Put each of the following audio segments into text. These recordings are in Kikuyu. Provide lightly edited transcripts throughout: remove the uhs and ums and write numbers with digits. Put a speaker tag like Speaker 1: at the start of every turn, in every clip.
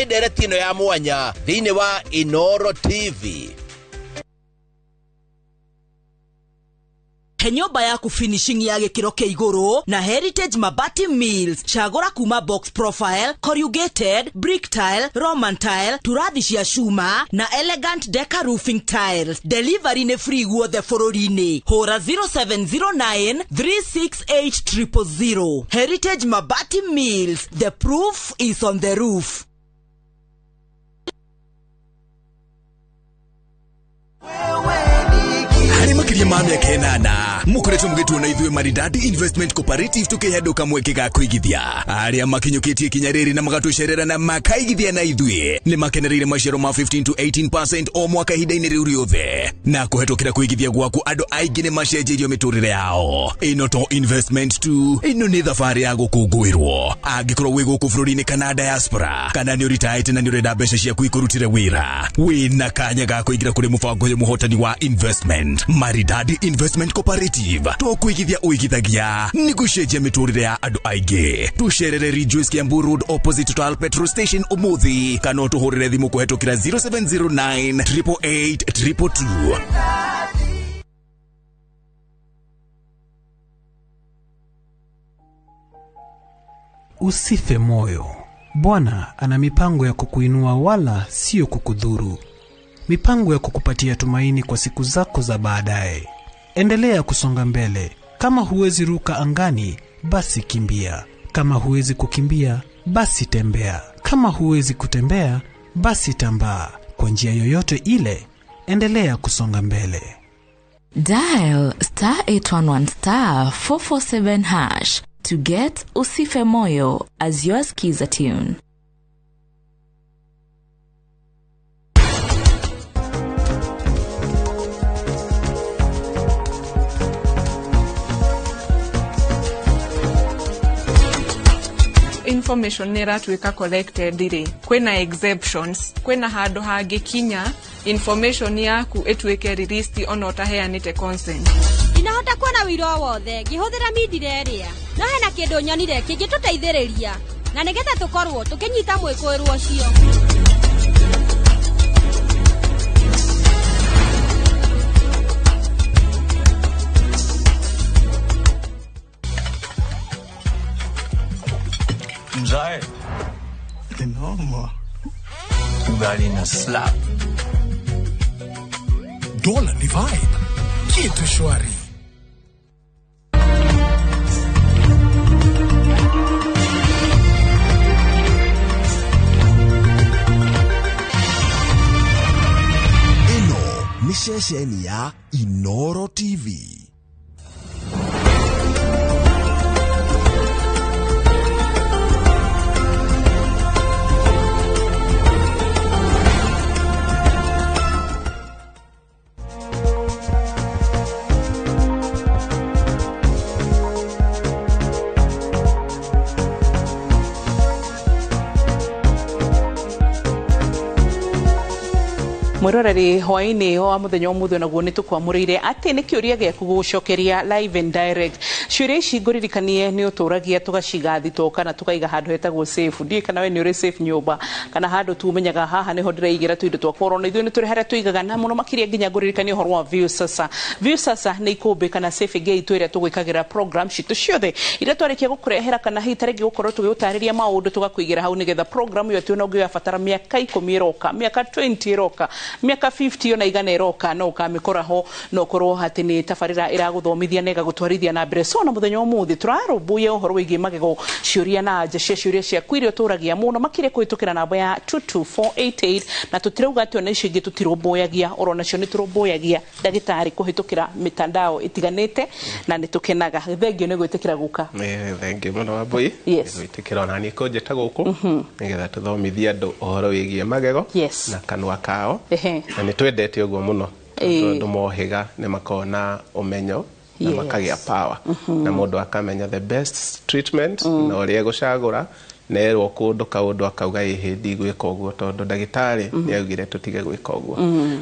Speaker 1: Ndereti ĩno ya mwanya thĩinĩ wa Inoro TV.
Speaker 2: He nyũmba yaku finishing ya gĩkĩro kĩa igũrũ na Heritage Mabati Mills. Cagũra kuma box profile, corrugated, brick tile, Roman tile, turathi cia cuma na elegant deca roofing tiles. Delivery nĩ free guothe bũrũri-inĩ. Hũra 0709 368 000. Heritage Mabati Mills, the proof is on the roof.
Speaker 3: Harĩ makĩria ma mĩaka 8 mũkoretwo mũgĩtuona ithuĩ Maridadi Investment Cooperative tũkĩhe kamweke ga kũigithia. Arĩa makinyũkĩtie ikinya rĩrĩ na magatũcerera na makaigithia na ithuĩ nĩ makenereire maciaro ma 15 to 18% o mwaka ihinda-inĩ rĩu rĩothe, na kũhetũkĩra kũigithia gwaku andũ aingĩ nĩ macenjeirio mĩtũrĩre yao. Ĩno to investment tu, ĩno nĩ thabarĩ ya gũkũngũĩrwo. Angĩkorwo wĩ gũkũ bũrũri-inĩ kana diaspora, kana nĩ ũritaĩte na nĩ ũrenda mbeca ciaku ikũrutĩre wĩra, wĩna kanya ga kũingĩra kũrĩ mũbango ũyũ mũhotani wa investment. Maridadi Investment Cooperative, to kũigithia ũigithagia nĩ gũcenjia mĩtũrĩre ya andũ aingĩ. Tũcerere Ridgeways Kiambu Road opposite Total petrol station ũmũthĩ, kana ũtũhũrĩre thimũ kũhetũkĩra 0709 888 222.
Speaker 4: Usife moyo. Bwana ana mipango ya kukuinua wala sio kukudhuru. Mipango ya kukupatia tumaini kwa siku zako za baadaye. Endelea kusonga mbele. Kama huwezi ruka angani, basi kimbia. Kama huwezi kukimbia, basi tembea. Kama huwezi kutembea, basi tambaa. Kwa njia yoyote ile, endelea kusonga mbele.
Speaker 5: Dial star 811 star 447 hash to get Usife Moyo as your skiza tune.
Speaker 6: Information nä ĩratuĩka collected rĩ, kwĩna exceptions, kwĩna handũ hangĩkinya information yaku ĩtuĩke released ona ũtaheanĩte consent.
Speaker 7: Ndinahota kuona wĩira o wothe ngĩhũthĩra mindira ĩrĩa, no hena kĩndũ nyonire kĩngĩtũteithĩrĩria na nĩgetha tũkorwo tũkĩnyita mwĩkũĩrwo ũcio.
Speaker 8: Mzae ni noma, ugali na slap,
Speaker 9: dola ni vibe, kitu shwari.
Speaker 10: Ĩno nĩ ceceni ya Inoro TV.
Speaker 11: Mwiroreri hwaini wa muthenya umuthi onaguo ni tukwamuriire ati ni kiuria giaku gucokeria live and direct. Ciuria ici nguririkanie ni uturagia tugaciga thito kana tukaiga handu hetagwo safe. Ndiĩ kana we ni uri safe nyumba kana handu tu umenyaga haha niho ndiraigira tuindo twakwa, ona ithuĩ ni turi haria tuigaga na muno makiria nginya nguririkanie uhoro wa Viusasa. Viusasa ni ikumbi kana safe ĩngĩ itũ ĩrĩa tugwikagira program citu ciothe iria twarikia gukurehera kana hihi tarĩngĩ gukorwo tugĩgũtarĩria maũndũ tũgakuigĩra hau nigetha program ĩyo atĩ ona ũngĩgabatara mĩaka 10 ĩroka, mĩaka 20 ĩroka, mĩaka 50 ona igana ĩroka no ũkamĩkora ho, no ũkorwo atĩ nĩ tabarĩra ĩragũthomithia na ĩgagũtwarithia na mbere. So na mũthenya ũmũthĩ tũrarũmbũiya ũhoro wĩgiĩ magego, ciũria na anja cia ciũria ciaku iria ũtũragia mũno makĩria kũhĩtũkĩra namba ya 22488, na tũtirauga atĩ ona icio ingĩ tũtirũmbũyagia, oro nacio nĩ tũrũmbũyagia ndagĩtarĩ kũhĩtũkĩra mitandao ĩtiganĩte, na nĩ tũkenaga. Thengio nĩ gwĩtĩkĩra gũka.
Speaker 12: Thengio mũno Wambui.
Speaker 11: Yes.
Speaker 12: Gwĩtĩkĩra ona niĩ kũnjĩta gũkũ nĩgetha tũthomithie andũ ũhoro wĩgiĩ magego na kanua kao. Na nĩ twendete ũguo mũno tondũ mohĩga nĩ makoragwo na ũmenyo na makagĩa power, na mũndũ akamenya the best treatment na ũrĩa egũcagũra Nerwo kũndũ kaũndũ akauga ĩhĩ ndigwĩka ũguo tondũ ndagĩtarĩ nĩ augire tũtige gwĩka ũguo.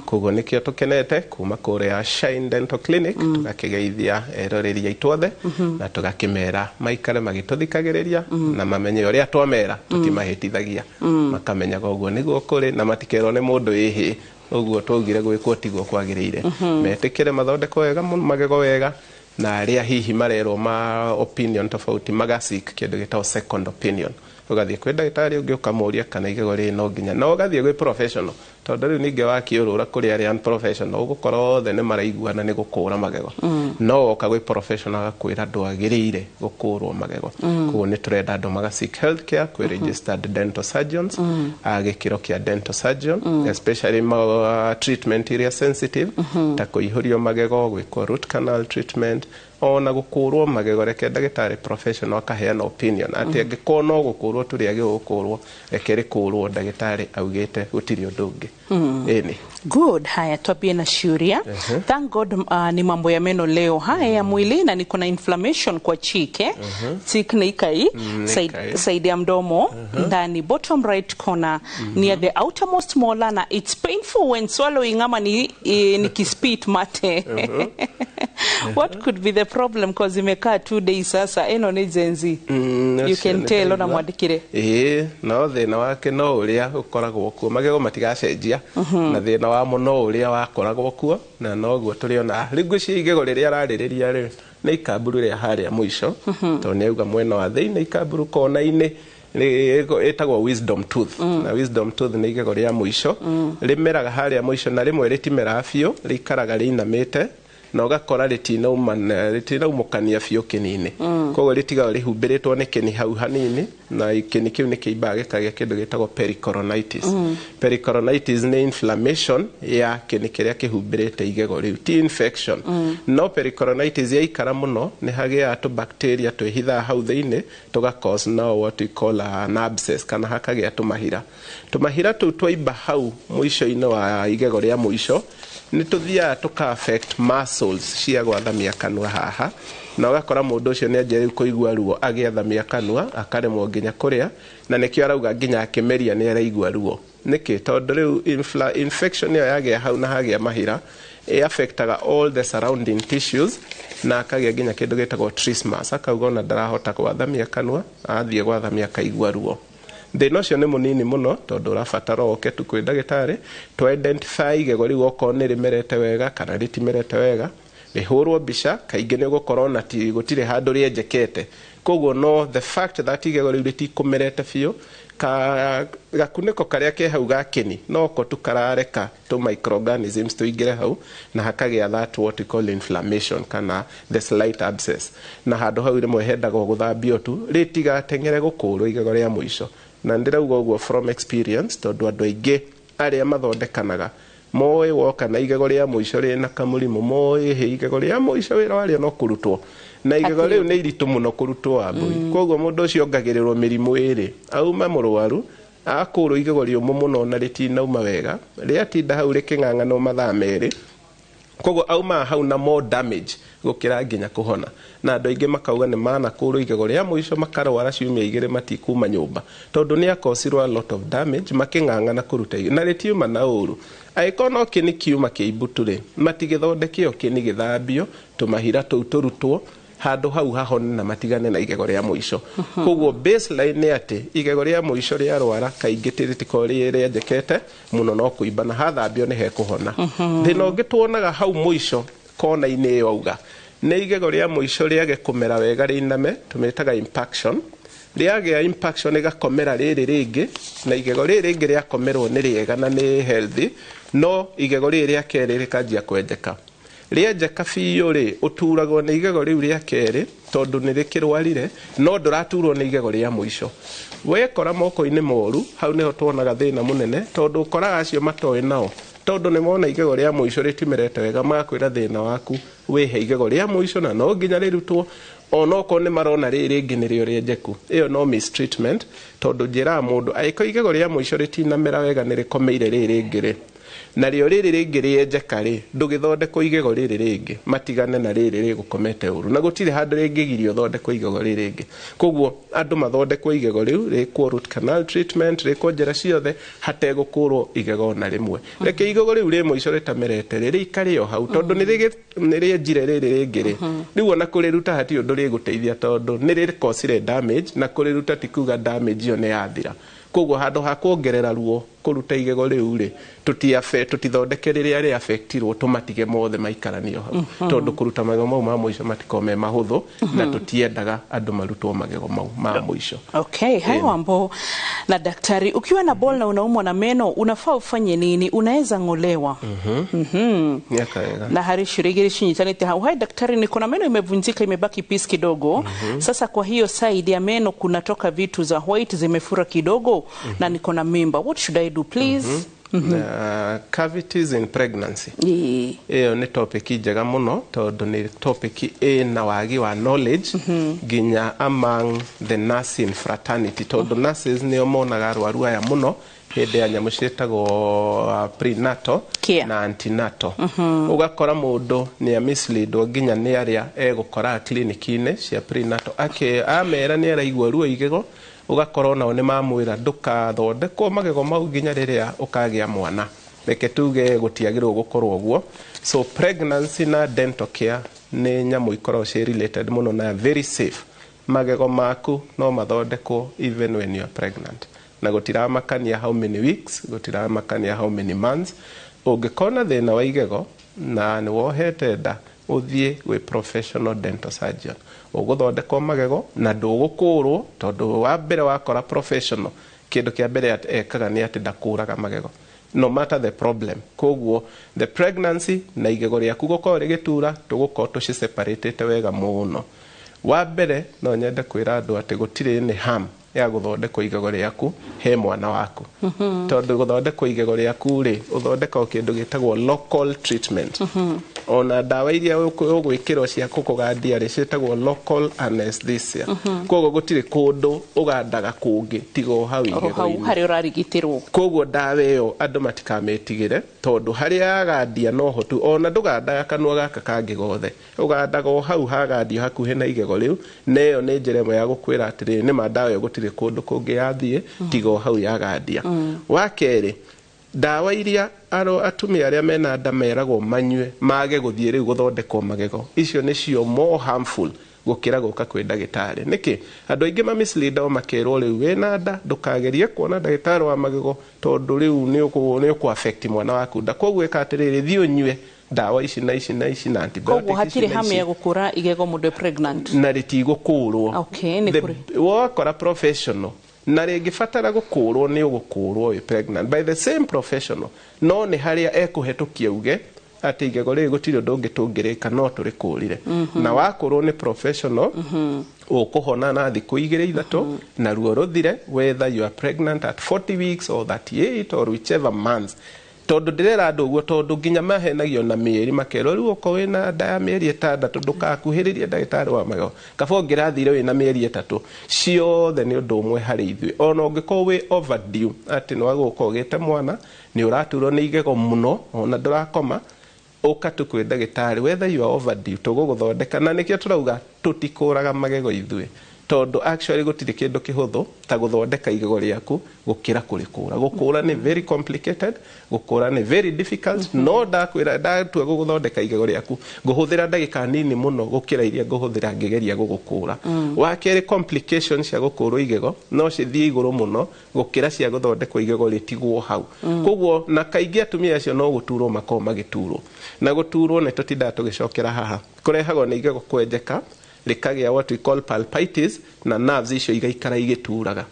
Speaker 12: Koguo nĩkĩo tũkenete kuma kũrĩa Shine Dental Clinic, tũgakĩgeithia eroreri aitũ othe na tũgakĩmera maikare magĩtũthikagĩrĩria na mamenye ũrĩa twamera tũtimahĩtithagia, makamenyaga ũguo nĩguo kũrĩ na matikerwo nĩ mũndũ ĩhĩ ũguo twaugire gwĩkwo tiguo kwagĩrĩire. Metĩkĩre mathondekwo wega mũno magego wega, na arĩa hihi marerwo ma opinion tofauti magaseek kĩndũ gĩtagwo second opinion. Ũgathiĩ kwĩ ndagĩtarĩ ũngĩ ũkamũria kana igego rĩrĩ no nginya, na ũgathiĩ gwĩ professional, tondũ rĩu ningĩ wakĩũrũra kũrĩ arĩa unprofessional ũgũkora othe nĩ maraiguana nĩ gũkũra magego, no woka gwĩ professional agakwĩra ndwagĩrĩire gũkũrwo magego. Koguo nĩ tũrenda andũ maga seek health care kwĩ registered dental surgeons a gĩkĩro kĩa dental surgeon, especially ma treatment iria sensitive ta kũihũrio magego, gwĩkwo root canal treatment, ona gũkũrwo magego. Reke ndagĩtarĩ professional akaheana opinion atĩ angĩkorwo no gũkũrwo tũrĩ agĩ gũkũrwo, reke rĩkũrwo, ndagĩtarĩ augĩte gũtirĩ ũndũ ũngĩ. Ĩni.
Speaker 11: Good. Haya, tuambie na ciũria. Thank God ni mambo ya meno leo. Haya ya mwili na niko na inflammation kwa cheek, eh? Cheek ni ikai, side,
Speaker 12: ikai.
Speaker 11: Side ya mdomo ndani, bottom right corner, near the outermost molar, na it's painful when swallowing ama ni nikispit mate. What could be the problem? Cause imekaa 2 days sasa. Eno ni Gen Z. You can tell ona mwandikire.
Speaker 12: Ĩĩ, no thĩna wake no ũrĩa ũkoragwo kuo, magego matigacenjia na thĩna wamo no ũrĩa wakoragwo kuo na noguo tũrĩona. Rĩu ngwĩciria igego rĩrĩa ararĩrĩria rĩ nĩ ikamburu rĩa harĩa mũico, tondũ nĩ auga mwena wa thĩinĩ ikamburu kona-inĩ ĩtagwo wisdom tooth, na wisdom tooth nĩ igego rĩa mũico rĩmeraga harĩa mũico, na rĩmwe rĩtimeraga biũ, rĩikaraga rĩinamĩte na ũgakora rĩtinaumũkania biũ kĩni-inĩ. Koguo rĩtigagwo rĩhumbĩrĩtwo nĩ kĩni hau hanini, na kĩni kĩu nĩ kĩimbaga gĩkagĩa kĩndũ gĩtagwo pericoronitis. Pericoronitis nĩ inflammation ya kĩni kĩrĩa kĩhumbĩrĩte igego rĩu, ti infection. No pericoronitis yaikara mũno nĩ hagĩaga tũ bacteria twĩhithaga hau thĩinĩ tũga cause now what we call an abscess, kana hakagĩa tũmahira. Tũmahira tũu twaimba hau mũico-inĩ wa igego rĩa mũico nĩ tũthiaga tũka affect muscles cia gwathamia kanua haha, na ũgakora mũndũ ũcio nĩ anjia rĩu kũigua ruo agĩathamia kanua, akaremwo nginya kũrĩa, na nĩkĩo arauga nginya akĩmeria nĩ araigua ruo. Nĩkĩ? Tondũ rĩu infection ĩyo yagĩa hau na hagĩa mahira ĩ affectaga all the surrounding tissues, na akagĩa nginya kĩndũ gĩtagwo trismus, akauga ona ndarahota gwathamia kanua, athiĩ gwathamia akaigua ruo. Thĩna ũcio nĩ mũnini mũno tondũ ũrabatara oke tu kwĩ ndagĩtarĩ to identify igego rĩu okorwo nĩ rĩmerete wega kana rĩtimerete wega, rĩhũrwo mbica. Kaingĩ nĩ ũgũkorwo ona ti gũtirĩ handũ rĩenjekete, koguo no the fact that igego rĩu rĩtikũmerete biũ, ka gakunĩko karĩa ke hau ga kĩni no ko tu karareka tũ microorganisms tũingĩre hau na hakagĩa that what we call inflammation kana the slight abscess, na handũ hau rĩmwe hendagwo gũthambio tu rĩtigateng'ere gũkũrwo igego rĩa mũico. Na ndĩrauga ũguo from experience tondũ andũ aingĩ arĩa mathondekanaga moĩ woka na igego rĩa mũico rĩna kamũrimũ, moĩ hĩ igego rĩa mũico wĩra warĩo no kũrutwo, na igego rĩu nĩ iritũ mũno kũrutwo wa mbũi. Koguo mũndũ ũcio ongagĩrĩrwo mĩrimũ ĩrĩ, auma mũrwaru akũrwo igego rĩũmũ mũno na rĩtinauma wega, rĩatinda hau rĩkĩng'ang'anwo mathaa 2, koguo auma hau na more damage gũkĩra nginya kũhona. Na andũ aingĩ makauga nĩ manakũrwo igego rĩa mũico makarwara ciumia 2 matikuma nyũmba tondũ nĩ akosirwo a lot of damage makĩng'ang'ana kũruta igego na rĩtiuma na ũru. Angĩkorwo no kĩni kiuma kĩimbu rĩ, matigĩthondekio kĩni gĩthambio, tũmahira tũu tũrutwo handũ hau hahone na matigane na igego rĩa mũico. Koguo baseline nĩ atĩ igego rĩa mũico rĩarwara kaingĩ rĩtikoragwo rĩ rĩenjekete mũno, no kũimba na hathambio nĩ hekũhona. Thĩna ũngĩ tuonaga hau mũico kona-inĩ ĩyo auga nĩ igego rĩa mũico rĩage kũmera wega rĩiname, tũmĩtaga impaction. Rĩagĩa impaction ĩgakomera rĩrĩ rĩngĩ, na igego rĩrĩ rĩngĩ rĩakomerwo nĩ rĩega na nĩ healthy, no igego rĩrĩ rĩa kerĩ rĩkanjia kwenjeka. Rĩenjeka biũ rĩ, ũturagwo nĩ igego rĩu rĩa kerĩ tondũ nĩ rĩkĩrwarire, no ndũraturwo nĩ igego rĩa mũico. Wekora moko-inĩ moru, hau nĩho tuonaga thĩna mũnene, tondũ ũkoraga acio matoĩ nao, tondũ nĩ mona igego rĩa mũico rĩtimerete wega, magakwĩra thĩna waku wĩhe igego rĩa mũico na no nginya rĩrutwo, onokorwo nĩ marona rĩrĩ rĩngĩ nĩrĩo rĩenjeku. Ĩyo no mistreatment, tondũ njĩraga mũndũ angĩkorwo igego rĩa mũico rĩtinamera wega nĩ rĩkomeire rĩrĩ rĩngĩ rĩ Narĩo rĩrĩ rĩngĩ rĩenjeka rĩ, ndũgĩthondekwo igego rĩrĩ rĩngĩ, matigane na rĩrĩ rĩgũkomete ũru, na gũtirĩ handũ rĩngĩgirio ũthondekwo igego rĩrĩ rĩngĩ. Koguo andũ mathondekwo igego rĩu, rĩkwo root canal treatment, rĩkwo njĩra ciothe hategũkũrwo igego na rĩmwe. Reke igego rĩu rĩ mũico rĩtamerete rĩ, rĩikare o hau, tondũ nĩ rĩenjire rĩrĩ rĩngĩ rĩ, rĩu ona kũrĩruta hatirĩ ũndũ rĩgũteithia, tondũ nĩ rĩkosire damage, na kũrĩruta ti kuga damage ĩyo nĩ yathira. Koguo handũ ha kuongerera ruo kũruta igego rĩu rĩ, tũtithondeke rĩrĩa rĩafektirwo, tũmatige mothe maikaranio hau, tondũ kũruta magego mau ma mũico matikorwo me mahũthũ, na tũtiendaga andũ marutwo magego mau ma mũico.
Speaker 11: Okay, haya Wambo na daktari, ukiwa na ball na unaumwa na meno unafaa ufanye nini? Unaweza ng'olewa?
Speaker 12: Miaka wega.
Speaker 11: Na hari ciũria igĩrĩ cinyitanĩte hau. Hai daktari, niko na meno imevunjika, imebaki piece kidogo. Sasa kwa hiyo side ya meno kunatoka vitu za white zimefura kidogo, na niko na mimba. What should I do, please?
Speaker 12: Cavities in pregnancy, ĩyo nĩ topic njega mũno, tondũ nĩ topic ĩna wagi wa knowledge nginya among the nursing fraternity, tondũ nurses nĩo monaga arwaru aya mũno hĩndĩ ya nyamũ ciĩtagwo prenatal
Speaker 11: Care.
Speaker 12: na antenatal. Ũgakora mũndũ nĩ amisleadwo nginya nĩ arĩa egũkora clinic-inĩ cia prenatal, ake amera nĩ araigua ruo igego, ũgakora onao nĩ mamwĩra ndũkathondekwo magego mau nginya rĩrĩa ũkagĩa mwana. Reke tuge gũtiagĩrĩirwo gũkorwo ũguo. So pregnancy na dental care nĩ nyamũ ikoragwo ciĩ related mũno na very safe. Magego maku no mathondekwo even when you are pregnant, na gũtiramakania how many weeks, gũtiramakania how many months. Ũngĩkorwo na thĩna wa igego na nĩ wohete nda, ũthiĩ gwĩ professional dental surgeon, ũgũthondekwo magego na ndũgũkũrwo, tondũ wa mbere wakora professional, kĩndũ kĩa mbere ekaga nĩ atĩ ndakũraga magego no matter the problem. Koguo the pregnancy na igego rĩaku gũkorwo rĩgĩtura, tũgũkorwo tũciseparatĩte wega mũno. Wa mbere no nyende kwĩra andũ atĩ gũtirĩ nĩ harm ya gũthondekwo igego rĩaku he mwana waku, tondũ gũthondekwo igego rĩaku rĩ, ũthondekagwo kĩndũ gĩtagwo local treatment. Ona ndawa iria ũgwĩkĩrwo cia kũkũgandia rĩ, ciĩtagwo local anesthesia. Koguo gũtirĩ kũndũ ũgandaga kũngĩ tiga o hau
Speaker 11: Oro hau
Speaker 12: igego-inĩ.
Speaker 11: Harĩa ũrarigitĩrwo.
Speaker 12: Koguo ndawa ĩyo andũ matikamĩtigĩre, tondũ harĩa yagandia noho tu, ona ndũgandaga kanua gaka kangĩ gothe, ũgandaga o hau hagandio hakuhĩ na igego rĩu. Na ĩyo nĩ njĩra ĩmwe ya gũkwĩra atĩrĩrĩ, nĩma ndawa ĩyo gũtirĩ kũndũ kũngĩ yathiĩ tiga o hau yagandia. Wa kerĩ, ndawa iria atumia arĩa mena nda meragwo manyue mage gũthiĩ rĩu gũthondekwo magego, icio nĩcio more harmful gũkĩra gũka kwĩ ndagĩtarĩ. Nĩkĩ andũ aingĩ mamisleadagwo makerwo rĩu wĩna nda ndũkagerie kuona ndagĩtarĩ wa magego, tondũ rĩu nĩ ũkũ affect mwana waku nda? Koguo ĩka atĩrĩrĩ, thiĩ ũnyue ndawa ici na ici na ici na antibiotic
Speaker 11: Koguo
Speaker 12: ici
Speaker 11: hatirĩ
Speaker 12: na
Speaker 11: hamu
Speaker 12: ici.
Speaker 11: Ya gũkũra igego mũndũ e pregnant?
Speaker 12: Na rĩtigũkũrwo.
Speaker 11: Okay, nĩ kũrĩ.
Speaker 12: Wakora professional, na rĩngĩbatara gũkũrwo nĩ ũgũkũrwo wĩ pregnant by the same professional, no nĩ harĩa ekũhetũkia uge atĩ igego rĩrĩ gũtirĩ ũndũ ũngĩ tũngĩrĩka no tũrĩkũrire. Na wakũrwo nĩ professional, ũkũhona na thikũ 2 3 na ruo rũthire, whether you are pregnant at 40 weeks or 38 or whichever months. Tondũ ndĩrera andũ ũguo tondũ nginya mahenagio na mĩeri, makerwo rĩu okorwo wĩna nda ya mĩeri 6 ndũkakuhĩrĩrie ndagĩtarĩ wa magego, kaba ũngĩrathire wĩna mĩeri 3. Ciothe nĩ ũndũ ũmwe harĩ ithuĩ. Ona ũngĩkorwo wĩ overdue, atĩ nĩ wagũka ũgĩte mwana, nĩ ũraturwo nĩ igego mũno ona ndũrakoma, ũka tu kwĩ ndagĩtarĩ, whether you are overdue, tũgũgũthondeka. Na nĩkĩo tũrauga tũtikũraga magego ithuĩ, tondũ actually gũtirĩ kĩndũ kĩhũthũ ta gũthondeka igego rĩaku gũkĩra kũrĩkũra. Gũkũra nĩ very complicated, gũkũra nĩ very difficult. No ndakwĩra ndatua gũgũthondeka igego rĩaku, ngũhũthĩra ndagĩka nini mũno gũkĩra iria ngũhũthĩra ngĩgeria gũgũkũra. Wa kerĩ, complications cia gũkũrwo igego no cithiĩ igũrũ mũno gũkĩra cia gũthondekwo igego rĩtigwo hau. Koguo na kaingĩ atumia acio no gũturwo makoragwo magĩturwo, na gũturwo nĩ tũtindaga tũgĩcokera haha, kũrehagwo nĩ igego kwenjeka rĩkagĩa what we call pulpitis, na nerves icio igaikara igĩturaga.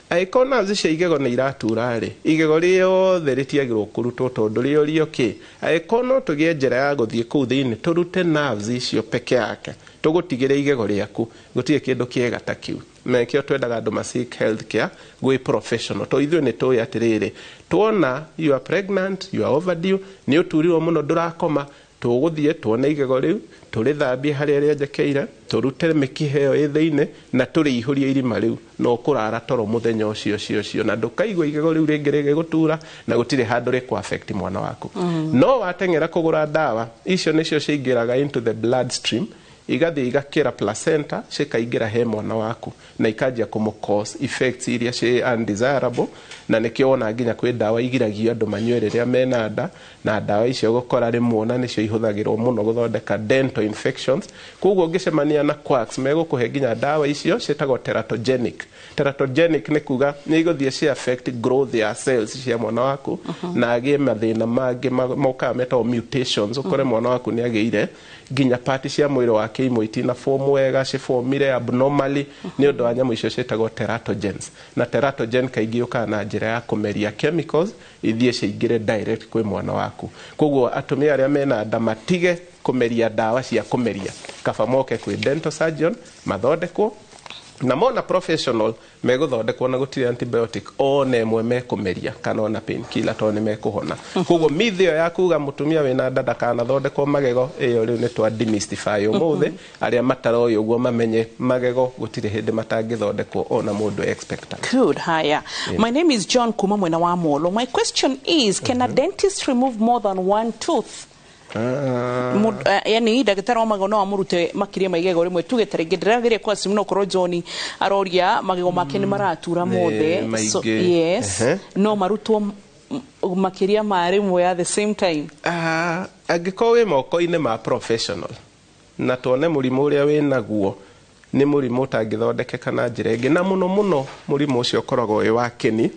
Speaker 12: Angĩkorwo nerves icio igego nĩ iratura rĩ, igego rĩothe rĩtiagĩrĩirwo kũrutwo, tondũ rĩorio kĩ, angĩkorwo no tũgĩe njĩra ya gũthiĩ kũu thĩinĩ tũrute nerves icio peke yake, tũgũtigĩre igego rĩaku, gũtirĩ kĩndũ kĩega ta kĩu. Na nĩkĩo twendaga andũ ma seek health care gwĩ professional, to ithuĩ nĩ tũĩ atĩrĩrĩ, tuona you are pregnant, you are overdue, nĩ ũturirwo mũno, ndũrakoma. Tũgũthiĩ tuone igego rĩu, tũrĩthambie harĩa rĩenjekeire, tũrute mĩkiha ĩyo ĩ thĩinĩ na tũrĩihũrie irima rĩu, na ũkũrara toro mũthenya ũcio ũcio ũcio, na ndũkaigua igego rĩu rĩngĩ rĩgĩgũtura, na gũtirĩ handũ rĩkũ affect mwana waku. No wateng'era kũgũra ndawa icio, nĩcio ciingĩraga into the blood stream, igathiĩ igakĩra placenta, cikaingĩra he mwana waku na ikanjia kũmũ cause effects iria ci undesirable. Na nĩkĩo wona nginya kwĩ ndawa igiragio andũ manyue rĩrĩa mena nda, na ndawa icio gũkora rĩmwe ona nĩcio ihũthagĩrwo mũno gũthondeka dental infections. Koguo ũngĩcemania na quacks, megũkũhe nginya ndawa icio ciĩtagwo teratogenic. Teratogenic nĩ kuga nĩ igũthiĩ ci affect growth ya cells cia mwana waku na agĩe mathĩna mangĩ mokaga metagwo mutations. Ũkore mwana waku nĩ agĩire nginya part cia mwĩrĩ wake imwe itina form wega, ciformire abnormally nĩ ũndũ wa nyamũ icio ciĩtagwo teratogens. Na teratogen kaingĩ yũkaga na njĩra ya kũmeria chemicals ithiĩ ciingĩre direct kwĩ mwana waku. Koguo atumia arĩa mena nda matige kũmeria ndawa cia kũmeria, kaba moke kwĩ dental surgeon mathondekwo, na mona professional megũthondekwo na gũtirĩ antibiotic ona ĩmwe mekũmeria kana ona painkiller, tondũ nĩ mekũhona. Koguo myth ĩyo ya kuga mũtumia wĩna nda ndakanathondekwo magego, ĩyo rĩu nĩ twa demystify ũmũthĩ. Arĩa mataroĩ ũguo mamenye magego gũtirĩ hĩndĩ matangĩthondekwo ona mũndũ expectant.
Speaker 11: Good. Haya. My name is John kuma mwena wa Molo. My question is, can a dentist remove more than one tooth? Yani ndagĩtarĩ wa magego no amũrute makĩria ma igego rĩmwe, tuge ta rĩngĩ ndĩrageria kwa simu, no korwo John aroria magego make nĩ maratura mothe, so,
Speaker 12: maingĩ.
Speaker 11: Yes, no marutwo makĩria ma rĩmwe at the same time?
Speaker 12: Ah, angĩkorwo wĩ moko-inĩ ma professional na tuone mũrimũ ũrĩa wĩ naguo nĩ mũrimũ ũtangĩthondekeka na njĩra ĩngĩ, na mũno mũno mũrimũ ũcio ũkoragwo wĩ wa kĩni,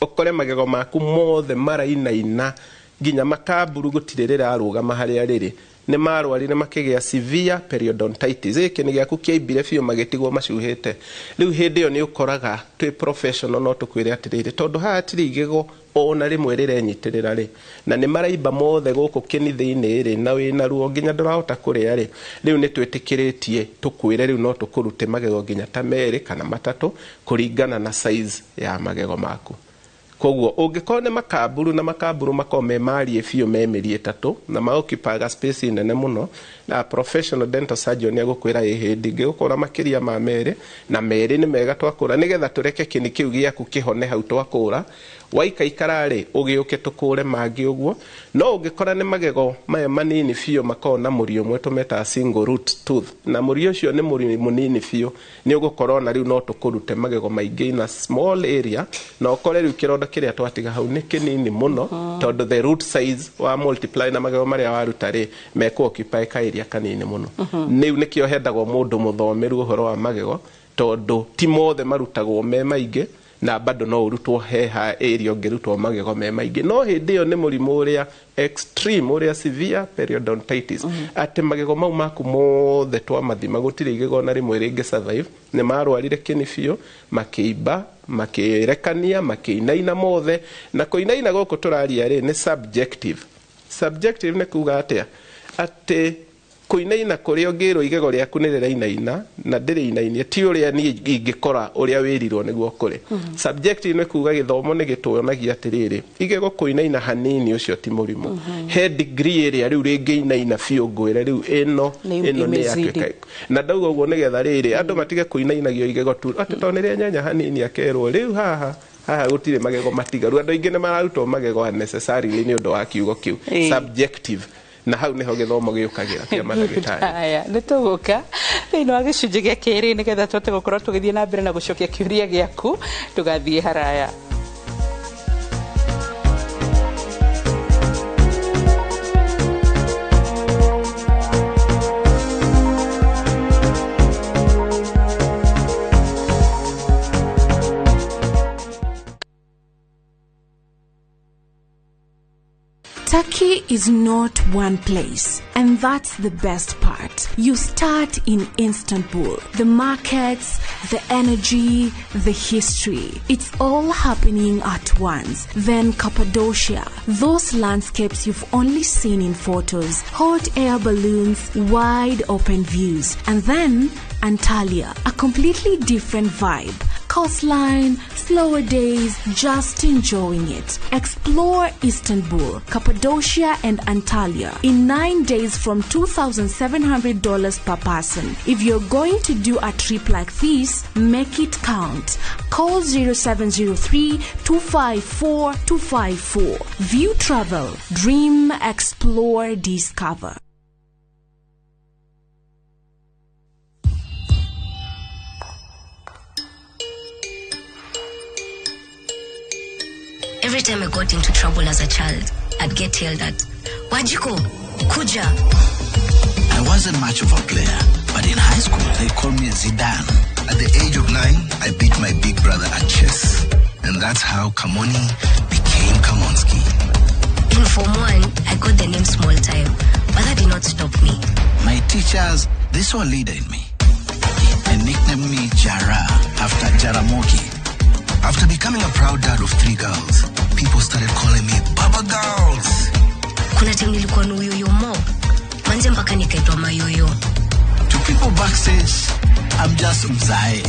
Speaker 12: ũkore magego maku mothe marainaina nginya makamburu, gũtirĩ rĩrarũgama harĩa rĩrĩ, nĩ marwarire makĩgĩa severe periodontitis, gĩkĩ nĩ gĩaku kĩaimbire biũ, magĩtigwo macuhĩte. Rĩu hĩndĩ ĩyo nĩ ũkoraga twĩ professional no tũkwĩre atĩrĩrĩ, tondũ haha hatirĩ igego ona rĩmwe rĩrenyitĩrĩra rĩ, na nĩ maraimba mothe gũkũ kĩni thĩinĩ rĩ, na wĩna ruo nginya ndũrahota kũrĩa rĩ, rĩu nĩ twĩtĩkĩrĩtie tũkwĩre rĩu no tũkũrute magego nginya ta merĩ kana matatũ kũringana na size ya magego maku. Koguo ũngĩkorwo nĩ makamburu, na makamburu makorwo me mariĩ biũ, me mĩri ĩtatũ na maokipaga space nene mũno, na professional dental surgeon agũkwĩra ĩ hĩndĩ ngĩgũkũra makĩria ma merĩ, na merĩ nĩ mega twakũra, nĩgetha tũreke kĩni kĩu gĩaku kĩhone hau twakũra, waikaikara rĩ, ũgĩũke tũkũre mangĩ ũguo. No ũngĩkora nĩ magego maya manini biũ makoragwo na mũri ũmwe, tũmetaga single root tooth, na mũri ũcio nĩ mũri mũnini biũ, nĩ ũgũkora ona rĩu no tũkũrute magego maingĩ in a small area, na ũkore rĩu kĩronda kĩrĩa twatiga hau nĩ kĩnini mũno, tondũ the root size wa multiply na magego marĩa waruta rĩ, mekũ occupy ka area kanini mũno. Rĩu nĩkĩo hendagwo mũndũ mũthomeru ũhoro wa magego, tondũ ti mothe marutagwo me maingĩ, na bado no ũrutwo heha area ũngĩrutwo magego me maingĩ. No hĩndĩ ĩyo nĩ mũrimũ ũrĩa extreme, ũrĩa severe periodontitis, atĩ magego mau maku mothe twamathima gũtirĩ igego na rĩmwe rĩngĩ survive, nĩ marwarire kĩni biũ, makĩimba, makĩrekania, makĩinaina mothe. Na kũinaina gũkũ tũraria rĩ, nĩ subjective. Subjective nĩ kuga atĩa? Atĩ kũinaina kũrĩa ũngĩrwo igego rĩaku nĩ rĩrainaina na ndĩrĩinainie ti ũrĩa niĩ ingĩkora ũrĩa wĩrirwo nĩguo kũrĩ. Subjective nĩ kuga gĩthomo nĩ gĩtuonagia atĩrĩrĩ, igego kũinaina hanini ũcio ti mũrimũ. He degree ĩrĩa rĩu rĩngĩinaina biũ ngwĩre rĩu ĩno
Speaker 11: Nĩ
Speaker 12: ĩno nĩ
Speaker 11: imezidi.
Speaker 12: yatuĩka. Na ndauga ũguo nĩgetha rĩrĩ andũ matige kũinainagio igego tu atĩ tondũ nĩ rĩanyanya hanini akerwo rĩu haha haha gũtirĩ magego matigaru. Andũ aingĩ nĩ mararutwo magego unnecessarily nĩ ũndũ wa kiugo kĩu subjective, na hau nĩho gĩthomo gĩũkagĩra kĩa mandagĩtarĩ.
Speaker 11: Haya, nĩ tũgũka thĩinĩ wa gĩcunjĩ gĩa kerĩ nĩgetha tũhote gũkorwo tũgĩthiĩ na mbere na gũcokia kĩũria gĩaku. Ndũgathiĩ haraya.
Speaker 5: Turkey is not one place, and that's the best part. You start in Istanbul. The markets, the energy, the history. It's all happening at once. Then Cappadocia, those landscapes you've only seen in photos, hot air balloons, wide open views. And then Antalya, a completely different vibe. Coastline, slower days, just enjoying it. Explore Istanbul, Cappadocia, and Antalya in 9 days from $2,700 per person. If you're going to do a trip like this, make it count. Call 0703 254 254. View Travel. Dream, explore, discover.
Speaker 13: Every time I got into trouble as a child, I'd get yelled at. Wajiko, Kuja.
Speaker 14: I wasn't much of a player, but in high school they called me Zidane.
Speaker 15: At the age of 9, I beat my big brother at chess. And that's how Kamoni became Kamonski.
Speaker 13: In Form 1, I got the name Small Time, but that did not stop me.
Speaker 14: My teachers, they saw a leader in me. They nicknamed me Jara after Jaramogi.
Speaker 15: After becoming a proud dad of 3 girls, people started calling me Baba Girls.
Speaker 13: Kuna time nilikuwa na uyoyo mob. Manze mpaka nikaitwa mayoyo.
Speaker 14: To people backstage, I'm just mzae.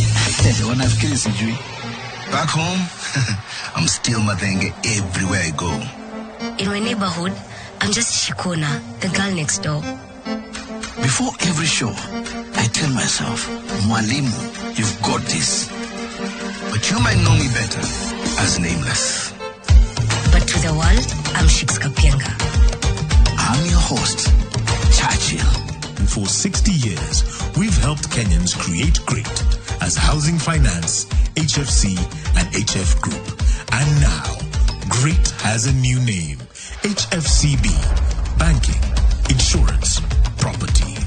Speaker 14: Wanafikiri sijui.
Speaker 15: Back home, I'm still Mathenge everywhere I go.
Speaker 13: In my neighborhood, I'm just Shikona, the girl next door.
Speaker 14: Before every show, I tell myself, Mwalimu, you've got this.
Speaker 15: But you might know me better as Nameless.
Speaker 13: But to the world, I'm Shiks Kapienga.
Speaker 14: I'm your host, Churchill.
Speaker 9: For 60 years, we've helped Kenyans create great as Housing Finance, HFC, and HF Group. And now, Great has a new name, HFCB, Banking, Insurance, Property.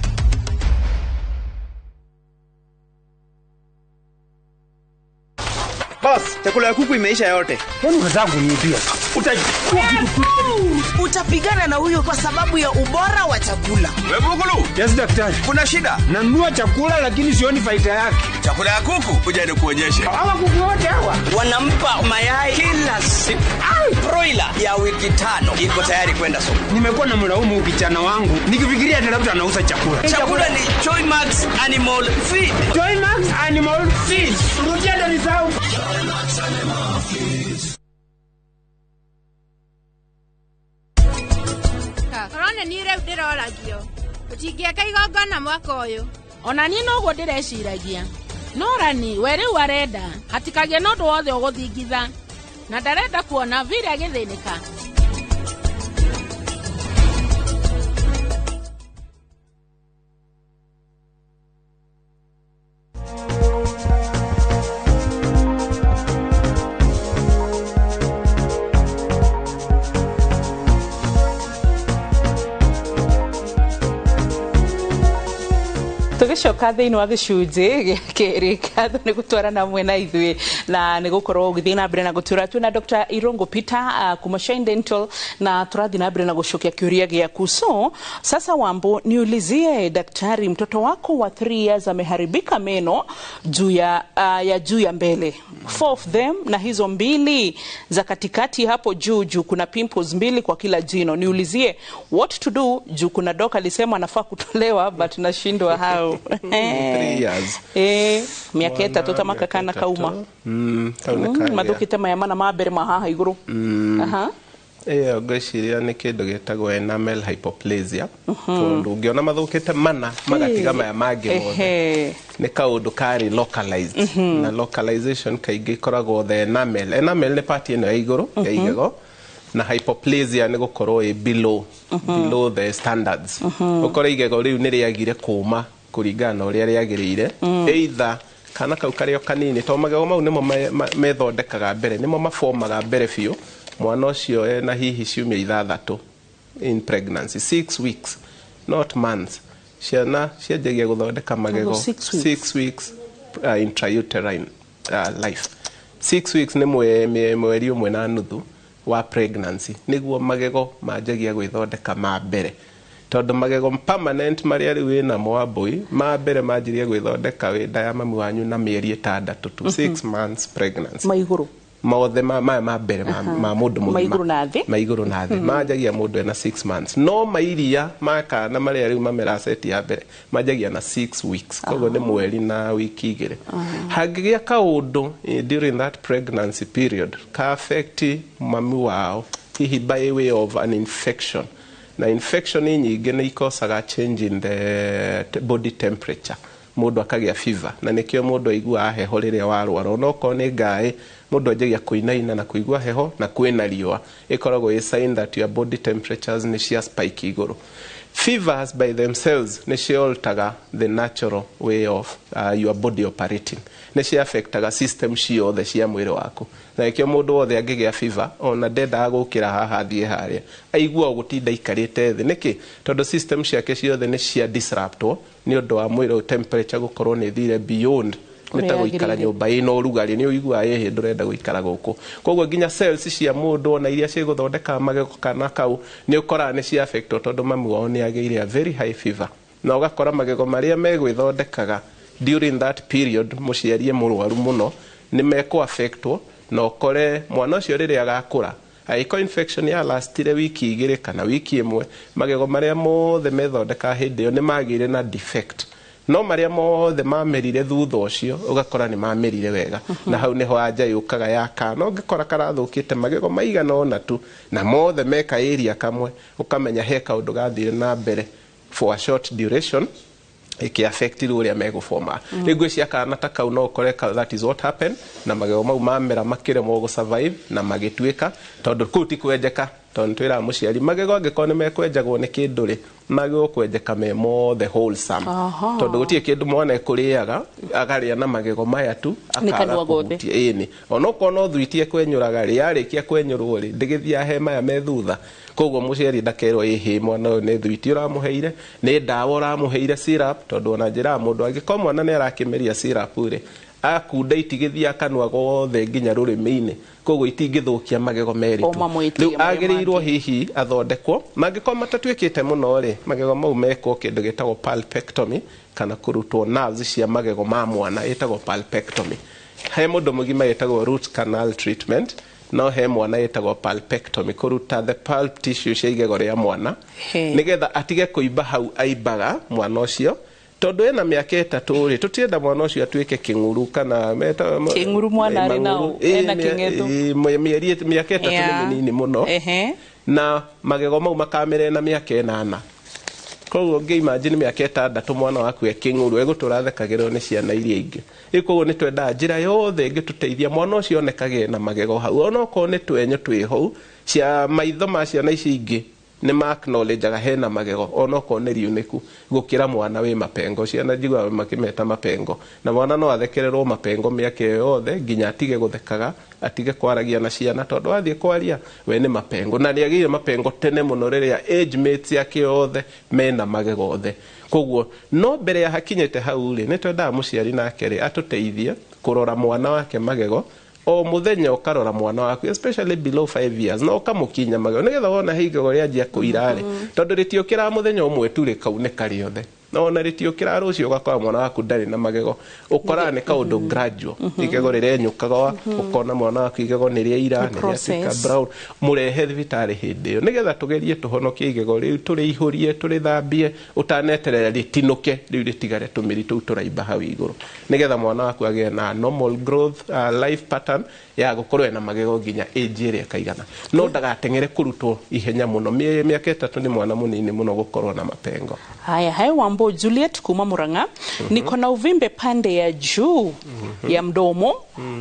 Speaker 16: Boss, chakula ya kuku imeisha yote.
Speaker 17: Yaani unataka kuniibia?
Speaker 2: Utapigana na huyo kwa sababu ya ubora wa chakula.
Speaker 16: Wewe Bugulu.
Speaker 17: Yes, daktari.
Speaker 16: Kuna shida?
Speaker 17: Nanunua chakula lakini sioni faida yake.
Speaker 16: Chakula ya kuku kuja nikuonyeshe.
Speaker 17: Hawa kuku wote hawa
Speaker 16: wanampa mayai kila siku. Broiler ya wiki 5 iko tayari kwenda soko.
Speaker 17: Nimekuwa na mlaumu kijana wangu nikifikiria ati labda anauza chakula.
Speaker 16: Chakula ni Joymax Animal Feed.
Speaker 17: Joymax Animal Feed. Rudia ndo nisahau.
Speaker 10: Joymax Animal Feed.
Speaker 7: Korona ni rĩu ndĩroragio tũtingĩeka igongona mwaka ũyũ.
Speaker 18: Ona niĩ noguo ndĩreciragia. Norani we rĩu arenda hatikagĩe na ũndũ wothe ũgũthingitha na ndarenda kuona vile agĩthĩnĩka.
Speaker 11: Tũgĩcoka thĩinĩ wa gĩcunjĩ gĩa kerĩ ngatho nĩ gũtwarana mwena ithuĩ na nĩ gũkorwo ũgĩthiĩ na mbere na gũtũra twĩna Dr. Irungu Peter kuma Shine Dental na tũrathiĩ na mbere na gũcokia kĩũria gĩaku. So sasa Wambo, niulizie daktari, mtoto wako wa 3 years ameharibika meno juu ya juu ya mbele 4 of them, na hizo mbili za katikati hapo juu juu kuna pimples 2 kwa kila jino. Niulizie what to do juu kuna doc alisema anafaa kutolewa but nashindwa how.
Speaker 12: 3 years.
Speaker 11: Miaka 3 tamaka kana kauma. Mathukite maya mana ma mbere mahaha iguru. Aha.
Speaker 12: Ngwĩciria nĩ kĩndũ gĩtagwo enamel hypoplasia. Tondũ ũngĩona mathũkĩte mana magatiga maya mangĩ mothe. Nĩ kaũndũ karĩ localized. Na localization kaingĩ ĩkoragwo the enamel. Enamel nĩ part ĩno ya igũrũ ya igego. Na hypoplasia nĩ gũkorwo ĩ below below the standards. Ũkore igego rĩu nĩ rĩagire kũma kũringana na ũrĩa rĩagĩrĩire. Either kana kau karĩ o kanini tondũ magego mau nĩmo methondekaga mbere, nĩmo mabomaga mbere biũ. Mwana ũcio ena hihi ciumia 6 in pregnancy, 6 weeks not months. Ciana cianjagia gũthondeka magego 6 weeks intrauterine life. 6 weeks nĩ mweri 1.5 wa pregnancy nĩguo magego manjagia gwĩthondeka ma mbere. Tondũ magego permanent marĩa rĩu wĩnamo Wambui ma mbere manjirie gwĩthondeka wĩ nda ya mami wanyu na mĩeri 6 to 6 months pregnancy.
Speaker 11: Ma igũrũ.
Speaker 12: Mothe maya ma mbere ma mũndũ mũgima.
Speaker 11: Ma igũrũ na thĩ.
Speaker 12: Ma igũrũ na thĩ. Manjagia mũndũ ena 6 months. No mairia ma kana marĩa rĩu mamera set ya mbere manjagia na 6 weeks. Koguo nĩ mweri na wiki 2. Hangĩgĩa kaũndũ during that pregnancy period ka affect mami wao hihi by way of an infection. Na infection nyingĩ nĩ ikosaga change in the body temperature. Mũndũ akagĩa fever na nĩkĩo mũndũ aiguaga heho rĩrĩa warwara. Onokorwo nĩ ngaĩ mũndũ anjagia kũinaina na kũigua heho na kwĩna riũa. Ĩkoragwo ĩ sign that your body temperatures nĩ cia spike igũrũ. Fevers by themselves nĩ cialtaga the natural way of your body operating. Nĩ cia affectaga system ciothe cia mwĩrĩ waku. Na nĩkĩo mũndũ wothe angĩgĩa fever ona ndendaga gũkĩra haha athiĩ harĩa. Aigua gũtinda aikarĩte thĩ. Nĩkĩ? Tondũ system ciake ciothe nĩ cia disruptwo nĩ ũndũ wa mwĩrĩ temperature gũkorwo nĩ ĩthire beyond nĩ ta gũikara nyũmba ĩna ũrugarĩ nĩ ũiguaga ĩhĩ ndũrenda gũikara gũkũ. Koguo nginya cells cia mũndũ ona iria cigũthondeka magego kana kau nĩ ũkoraga nĩ cia affectwo tondũ mami wao nĩ agĩire a very high fever. Na ũgakora magego marĩa megwĩthondekaga during that period mũciari e mũrwaru mũno nĩ mekũ affectwo na ũkore mwana ũcio rĩrĩa agakũra angĩkorwo infection ya lastire wiki 2 kana wiki 1 magego marĩa mothe methondeka hĩndĩ ĩyo nĩ magĩire na defect. No marĩa mothe mamerire thutha ũcio ũgakora nĩ mamerire wega. Na hau nĩho anja yũkaga ya kana ũngĩkora karathũkĩte magego maigana ũna tu na mothe meka area kamwe ũkamenya he kaũndũ gathire na mbere for a short duration ĩkĩ affect ũrĩa megũboma. Rĩu ngwĩciria kana ta kau no ũkore that is what happened na magego mau mamera makĩremwo gũ survive na magĩtuĩka tondũ kũu ti kwenjeka. Tondũ twĩraga mũciari magego angĩkorwo nĩ mekwenjagwo nĩ kĩndũ rĩ magego kwenjeka me mothe wholesome. Tondũ gũtirĩ kĩndũ mwana ekũrĩaga akarĩa na magego maya tu akaga kũhutia. Ĩni onokorwo no thuitie kwenyũraga rĩ yarĩkia kwenyũrwo rĩ ndĩgĩthiaga he maya me thutha. Koguo mũciari ndakerwo ĩhĩ mwana ũyũ nĩ thuiti ũramũheire nĩ ndawa ũramũheire syrup tondũ ona njĩraga mũndũ angĩkorwo mwana nĩ arakĩmeria syrup rĩ akunda itigĩthiaga kanua gothe nginya rũrĩmĩ-inĩ koguo itingĩthũkia magego merĩ tu. Rĩu agĩrĩirwo hihi athondekwo mangĩkorwo matatuĩkĩte mũno rĩ magego mau mekwo kĩndũ gĩtagwo pulpectomy kana kũrutwo nerves cia magego ma mwana ĩtagwo pulpectomy. He mũndũ mũgima ĩtagwo root canal treatment no he mwana ĩtagwo pulpectomy kũruta the pulp tissue cia igego rĩa mwana nĩgetha atige kũimba hau aimbaga mwana ũcio. Tondũ ena mĩaka 3 rĩ tũtienda mwana ũcio atuĩke kĩng'uru kana
Speaker 11: kĩng'uru mwana arĩ nao ena kĩng'etho
Speaker 12: mĩaka 3 nĩ mĩnini mũno na magego mau makamera na mĩaka 8. Koguo ũngĩ imagine mĩaka 6 mwana waku e kĩng'uru egũtũra athekagĩrwo nĩ ciana iria ingĩ. Koguo nĩ twendaga njĩra yothe ĩngĩtũteithia mwana ũcio onekage na magego hau onokorwo nĩ twenyũ twĩ hau cia maitho ma ciana ici ingĩ nĩ ma acknowledgeaga hena magego onokorwo nĩ riunĩku gũkĩra mwana wĩ mapengo. Ciana njiguaga makĩmeta mapengo na mwana no athekererwo mapengo mĩaka ĩyo yothe nginya atige gũthekaga atige kwaragia na ciana tondũ athiĩ kwaria we nĩ mapengo na nĩagĩire mapengo tene mũno rĩrĩa age mates yake yothe mena magego othe. Koguo no mbere ya hakinyĩte hau rĩ nĩ twendaga mũciari nake rĩ atũteithie kũrora mwana wake magego o muthenya ukarora mwana waku especially below 5 years no ukamukinya magego nigetha wona he igego rĩanjia kũira rĩ tondu rĩtiũkĩra muthenya ũmwe tu rĩkaunĩka rĩothe no ona rĩtiũkĩra rũciũ ũgakora mwana waku ndarĩ na magego ũkoraga nĩ kaũndũ gradual igego rĩrenyũkaga ũkona mwana waku igego nĩ rĩaira nĩ rĩatuĩka brown mũrehe thibitarĩ hĩndĩ ĩyo nĩgetha tũgerie tũhonokie igego rĩu tũrĩihũrie tũrĩthambie ũtaneterera rĩtinũke rĩu rĩtigare tũmĩri tũu tũraimba hau igũrũ nĩgetha mwana waku agĩe na normal growth life pattern ya gũkorwo ena magego nginya age ĩrĩa ĩkaigana no ndagateng'ere kũrutwo ihenya mũno mĩaka 3 nĩ mwana mũnini mũno gũkorwo na mapengo.
Speaker 11: Haya, hayo Wambo Juliet kuma Murang'a. Niko na uvimbe pande ya juu ya mdomo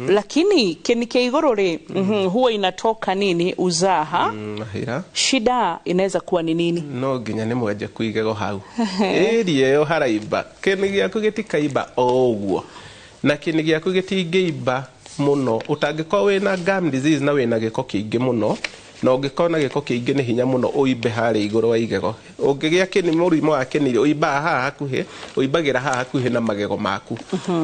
Speaker 11: lakini kenike igorore huwa inatoka nini uzaha. Shida inaweza kuwa ni nini?
Speaker 12: No nginya nĩ mwenje kuigego hau ĩria ĩyo haraimba kĩni gĩaku gĩtikaimba o ũguo na kĩni gĩaku gĩtingĩimba mũno ũtangĩkorwo wĩna gum disease na wĩna gĩko kĩingĩ mũno na ũngĩkorwo na gĩko kĩingĩ nĩ hinya mũno ũimbe harĩa igũrũ wa igego Ũngĩgĩa kĩni, mũrimũ wa kĩni ũimbaga haha hakuhĩ, ũimbagĩra haha hakuhĩ na magego maku.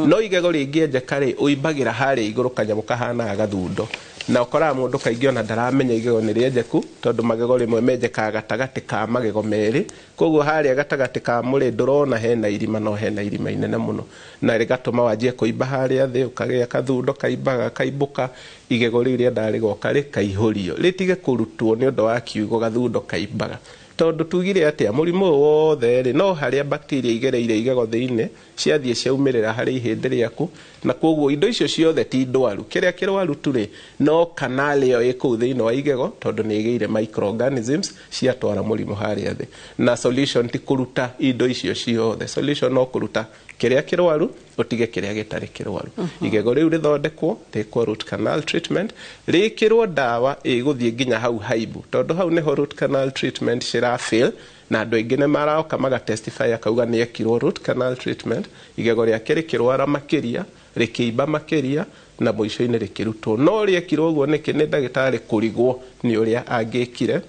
Speaker 12: No igego rĩngĩenjeka rĩ, ũimbagĩra harĩa igũrũ, kanyamũ kahanaga gathundo, na ũkoraga mũndũ kaingĩ ona ndaramenya igego nĩ rĩenjeku, tondũ magego rĩmwe menjekaga gatagatĩ ka magego merĩ. Koguo harĩa gatagatĩ ka mũrĩ ndũrona hena irima, no hena irima inene mũno, na rĩgatũma wanjie kũimba harĩa thĩ, ũkagĩa kathundo kaimbaga kaimbũka. Igego rĩu rĩendaga rĩgoka rĩkaihũrio, rĩtige kũrutwo nĩ ũndũ wa kiugo gathundo kaimbaga, tondũ tugire atĩa, mũrimũ ũyũ wothe rĩ, no harĩa bacteria igereire igego thĩinĩ ciathiĩ ciaumĩrĩra harĩ ihĩndĩ rĩaku, na koguo indo icio ciothe ti ndwaru. Kĩrĩa kĩrwaru tu rĩ, no canal ĩyo ĩ kũu thĩinĩ wa igego, tondũ nĩ ĩgĩire microorganisms ciatwara mũrimũ harĩa thĩ. Na solution ti kũruta indo icio ciothe, solution no kũruta kĩrĩa kĩrwaru, ũtige kĩrĩa gĩtarĩ kĩrwaru. Igego rĩu rĩthondekwo, rĩkwo root canal treatment, rĩkĩrwo ndawa ĩgũthiĩ nginya hau haibu, tondũ hau nĩho root canal treatment cira fail. Na andũ aingĩ nĩ maroka magatestify, akauga nĩ ekirwo root canal treatment, igego rĩake rĩkĩrwara makĩria, rĩkĩimba makĩria, na mũico-inĩ rĩkĩrutwo. No rĩekirwo ũguo nĩkĩ? Nĩ ndagĩtarĩ kũrigwo nĩ ũrĩa angĩkire,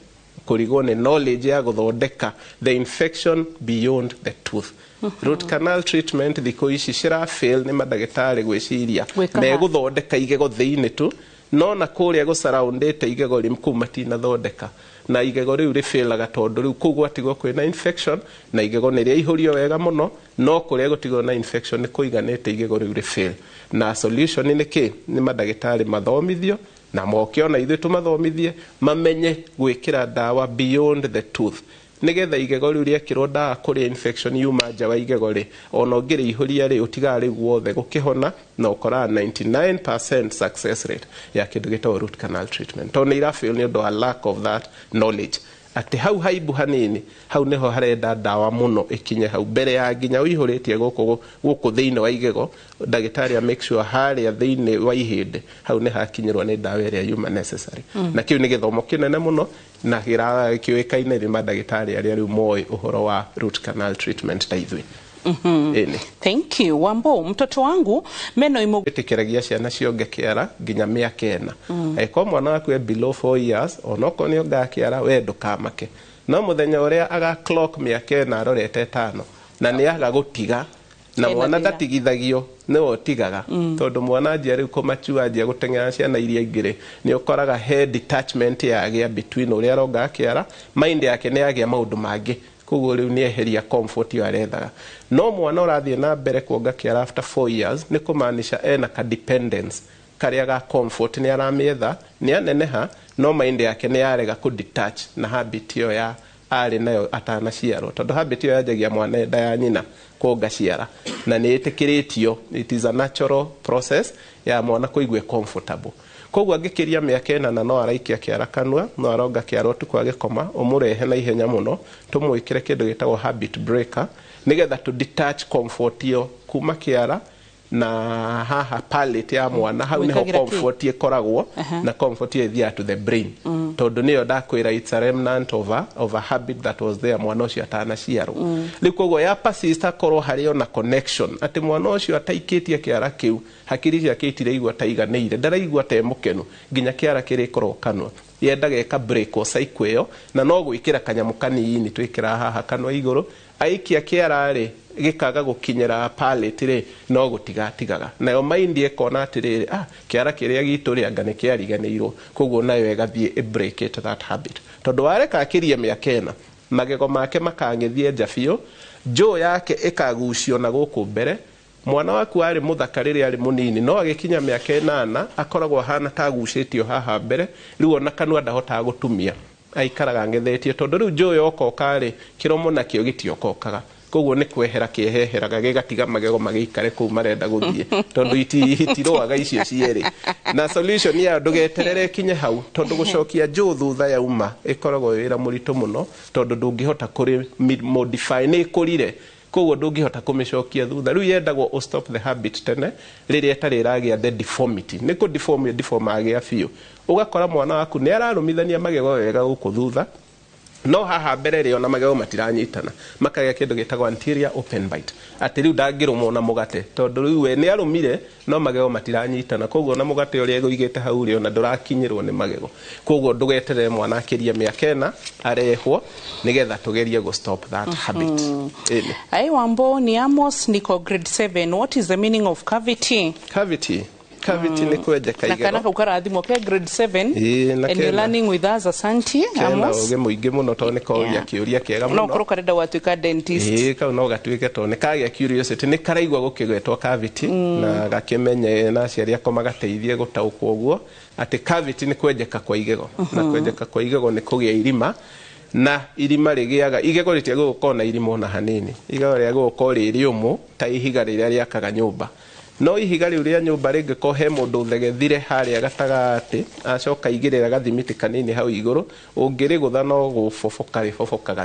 Speaker 12: kũrigwo nĩ knowledge ya gũthondeka the infection beyond the tooth. Root canal treatment thikũ ici cira fail nĩ mandagĩtarĩ gwĩciria
Speaker 11: Gwĩka
Speaker 12: megũthondeka igego thĩinĩ tu, no na kũrĩa gũcaraundĩte igego rĩ kũu matinathondeka, na igego rĩu rĩbĩlaga, tondũ rĩu kũu gwatigwo kwĩna infection, na igego nĩ rĩaihũrio wega mũno, no kũrĩa gũtigwo na infection nĩ kũiganĩte igego rĩu rĩfail. Na solution nĩ kĩ? Nĩ mandagĩtarĩ mathomithio, na moke ona ithuĩ tũmathomithie, mamenye gwĩkĩra ndawa beyond the tooth, nigetha igego rĩu rĩekĩrwo ndawa kũrĩa infection yuma nja wa igego rĩ, ona ũngĩrĩihũria rĩ, ũtigaga rĩu guothe gũkĩhona, na ũkoraga 99% success rate ya kĩndũ gĩtagwo root canal treatment, tondũ nĩ irafail nĩ ũndũ wa lack of that knowledge, atĩ hau haimbu hanini hau nĩho harenda ndawa mũno ĩkinye hau mbere ya nginya ũihũrĩtie gũkũ gũkũ thĩinĩ wa igego. Ndagĩtarĩ a make sure harĩa thĩinĩ wa ihĩndĩ hau nĩ hakinyĩrwo nĩ ndawa ĩrĩa yuma necessary. Na kĩu nĩ gĩthomo kĩnene mũno, na kĩũĩkaine nĩ mandagĩtarĩ arĩa rĩu moĩ ũhoro wa root canal treatment ta ithuĩ. Ĩni.
Speaker 11: Thank you. Wambo, mtoto wangu meno imo
Speaker 12: ĩtĩkĩragia ciana cionge kĩara nginya mĩaka 4. Angĩkorwo mwana waku e below 4 years, onokorwo nĩ ongaga kĩara, we ndũkamake. No mũthenya ũrĩa aga clock mĩaka 4 arorete 5 na nĩ aga gũtiga, na
Speaker 11: Ena
Speaker 12: mwana
Speaker 11: thĩna.
Speaker 12: Ndatigithagio, nĩwe ũtigaga, tondũ mwana anjia rĩu kũmachua, anjia gũteng'era ciana iria ingĩ rĩ, nĩ ũkoraga he detachment yagĩa between ũrĩa arongaga kĩara, mind yake nĩ yagĩa maũndũ mangĩ, koguo rĩu nĩ eheria comfort ĩyo arethaga. No mwana ũrathiĩ na mbere kuonga kĩara after 4 years, nĩ kũmaanisha ena ka dependence karĩa ga comfort nĩ aramĩetha. Nĩ aneneha, no mind yake nĩ yarega kũ detach na habit ĩyo ya arĩ nayo atanaciarwo, tondũ habit ĩyo yanjagia mwana nda ya nyina kuonga ciara, na nĩ ĩtĩkĩrĩtio, it is a natural process ya mwana kũigua comfortable. Koguo angĩkĩria mĩaka 4 na no araikia kĩara kanua, no aronga kĩara ũtukũ agĩkoma, ũmũrehe na ihenya mũno tũmwĩkĩre kĩndũ gĩtagwo habit breaker, nĩgetha tũ detach comfort ĩyo kuma kĩara na haha palate ya mwana. Hau nĩho
Speaker 11: Mwĩkagĩra kĩ?
Speaker 12: Comfort ĩkoragwo. Na comfort ĩyo ĩthiaga to the brain, tondũ nĩyo ndakwĩra it's a remnant of a habit that was there mwana ũcio atanaciarwo. Rĩu koguo ya persist, akorwo harĩ ona connection atĩ mwana ũcio ataikĩtie kĩara kĩu, hakiri ciake itiraigua taiganĩire, ndaraigua ta e mũkenu nginya kĩara kĩrĩkorwo kanua, yendaga ĩka break o cycle ĩyo, na no gwĩkĩra kanyamũ kanini twĩkĩra haha kanua igũrũ. Aikia kĩara rĩ, gĩkaga gũkinyĩra palate rĩ, no gũtigatigaga, nayo mind ĩkona atĩrĩrĩ, ah, kĩara kĩrĩa gitũ rĩ, anga nĩ kĩariganĩirwo. Koguo nayo ĩgathiĩ ĩ break it that habit, tondũ wareka akĩrie mĩaka 4, magego make makang'ethie nja biũ, njũũ yake ĩkagucio na gũkũ mbere. Mwana waku arĩ mũthaka rĩrĩa arĩ mũnini, no agĩkinya mĩaka 8 akoragwo ahana ta agucĩtio haha mbere. Rĩu ona kanua ndahotaga gũtumia, aikaraga ng'ethetie, tondũ rĩu njũũ yokoka rĩ, kĩromo nakĩo gĩtiokokaga, koguo nĩ kwehera kĩeheheraga, gĩgatiga magego magĩikare kũu marenda gũthiĩ, tondũ itirũaga icio cierĩ. Na solution yayo, ndũgeterere kinye hau, tondũ gũcokia njũũ thutha yauma ĩkoragwo wĩra mũritũ mũno, tondũ ndũngĩhota kũrĩ modify, nĩ ĩkũrire, koguo ndũngĩhota kũmĩcokia thutha. Rĩu yendagwo ũ stop the habit tene, rĩrĩa ĩtarĩ ĩragĩa the deformity. Nĩ kũ deform deform agĩa biũ, ũgakora mwana waku nĩ ararũmithania magego wega gũkũ thutha. No haha mbere rĩ, ona magego matiranyitana, makagĩa kĩndũ gĩtagwo anterior open bite, atĩ rĩu ndangĩrũmwo na mũgate, tondũ rĩu we nĩ arũmire no magego matiranyitana. Koguo na mũgate ũrĩa ĩgũigĩte hau rĩ, ona ndũrakinyĩrwo nĩ magego. Koguo ndũgeterere mwana akĩrie mĩaka 4, arehwo nĩgetha tũgerie gũ stop that habit. Ĩni.
Speaker 11: Ai Wambo, ni Amos, niko grade 7. What is the meaning of cavity?
Speaker 12: Cavity, cavity nĩ kwenjeka
Speaker 11: Na kana
Speaker 12: igego.
Speaker 11: Kau karathimwo ke grade 7
Speaker 12: Ĩĩ, na
Speaker 11: and you're
Speaker 12: kena.
Speaker 11: learning with us. Asante,
Speaker 12: Kena
Speaker 11: Amos.
Speaker 12: ũgĩ mũingĩ mũno tondũ nĩ koria kĩũria kĩega
Speaker 11: No
Speaker 12: mũno.
Speaker 11: korwo karenda gwatuĩka dentist.
Speaker 12: Ĩĩ, kau no gatuĩke tondũ nĩ kagĩa curiosity, nĩ karaigua gũkĩgwetwo cavity na gakĩmenye, na aciari ako magateithie gũtaũkwo ũguo atĩ cavity nĩ kwenjeka kwa igego, na kwenjeka kwa igego nĩ kũgĩa irima, na irima rĩgĩaga, igego rĩtiagĩrĩirwo gũkorwo na irima ona hanini. Igego rĩagĩrĩirwo gũkorwo rĩ rĩũmũ ta ihiga rĩrĩa rĩakaga nyũmba. No ihiga rĩu rĩa nyũmba rĩngĩkorwo he mũndũ ũthegethire harĩa gatagatĩ, acoka aigĩrĩra gathimiti kanini hau igũrũ, ũngĩrĩgũtha no gũboboka rĩbobokaga.